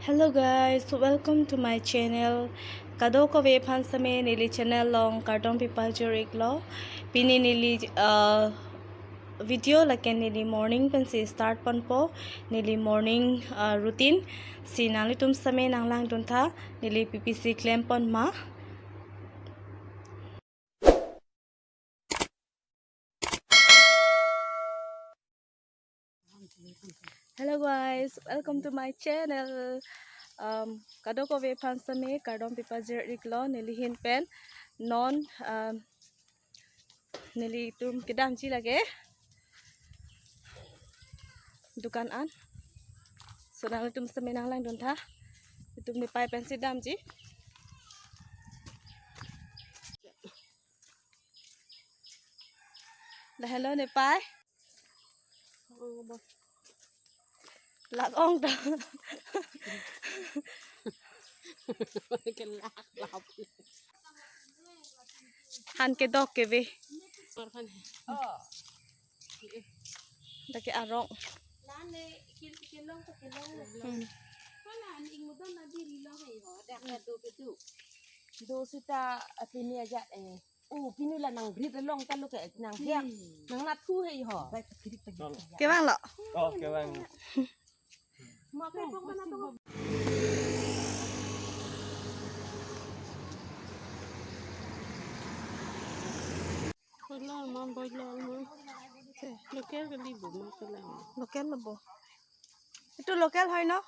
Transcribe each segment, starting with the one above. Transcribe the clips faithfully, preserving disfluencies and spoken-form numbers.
Hello guys, welcome to my channel. Kadokave aphan sitame neli channel along kardom pajir-iklo. Pini neli, uh, video lake neli morning pensi start ponpo, neli morning, uh, routine. Si nanglitum sitame nanglangdun tha, neli P P C klem pon ma. Hello guys, welcome to my channel. Um, kadokave aphan sitame kardom pajir-iklo, neli ahin pen non, um, nelitum kedamji lake dukan an. So nanglitum sitame nanglangdun tha. Itum nepei pensi damji. Lahelo nepei. Lak-ong ta. Kelak lap. Han kedok keve. Dak ke arong. Hmm. Do sita pini aja eh. Oh, pini la nang brit along ta lo ke nang hiak. Hmm. Nang nathu hei ho. Kevang lo. Oh, kevang. Boilor ma, boilor ma. Local kali bo ma, local. Local lo bo. Itu local hoy no?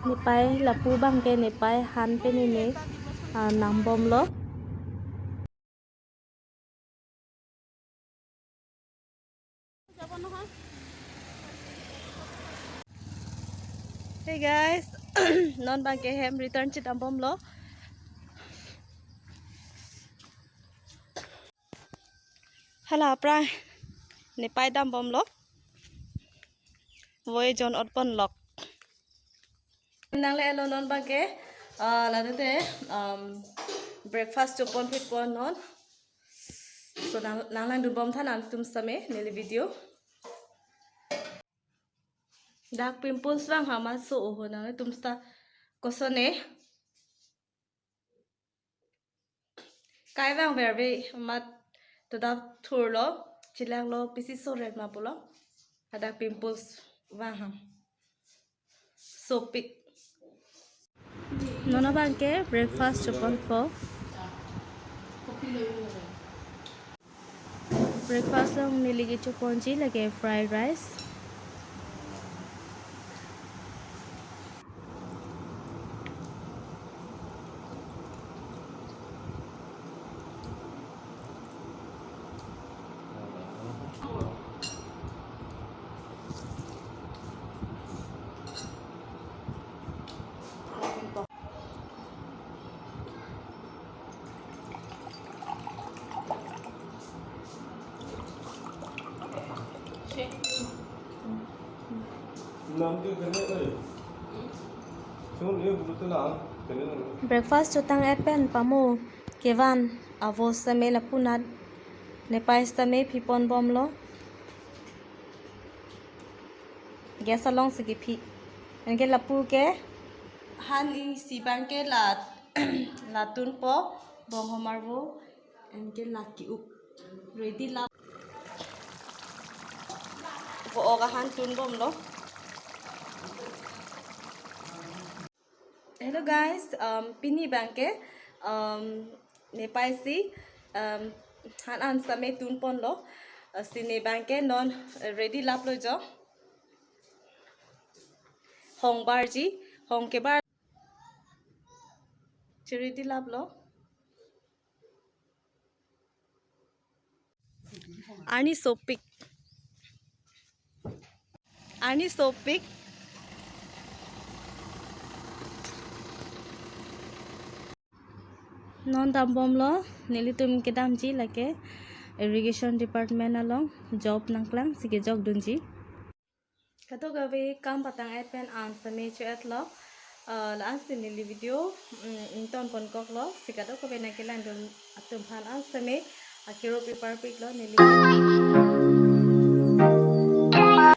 Nepei lapu abangke nepei han pen ne, ah, nambomlo. Hey guys, non abangke hem return chedambomlo. Hala aphrang nepei dambomlo. Voi jon ot ponlok. Nanglelo non abangke, ah, lalu te, um, breakfast choponphit pon non. So nang, nanglangdunbom tha nangtum sitame neli video. Dak pimples vang hama so oho nangtum sita kosone. Kai vang verve mat toda thurlo, chilanglo pisi so ret ma pulo. Ada pimples vang ham. Sopik. Non abangke breakfast choponpo. Breakfast along neli kechoponji lake fried rice. Breakfast chotang et pen pamo kevan avo sitame lapunat nepei sitame phiponbomlo. Gas alongsi kephi. Anke lapu ke han isi abangke la, la tunpo, bong homar vo, anke la ki-up. Ready lap. Vo oga han tunbomlo. Hello guys, um, pini abangke, um, nepei si, um, han an sitame tunponlo, uh, si ne abangke non, uh, ready laplo jo. Hong barji, hong kebar. Chi ready laplo. Arni sopik. Arni sopik. Non dambomlo, nelitum kedamji lake irrigation department along job nangklangsi kejokdunji. Kadokave kam patang et pen an sitame cho-etlo. Ah, la-ansi neli video, mm, ingtonponkoklo. Si kadokave nangkelangdun atum aphan an sitame akirop iparpiklo neli.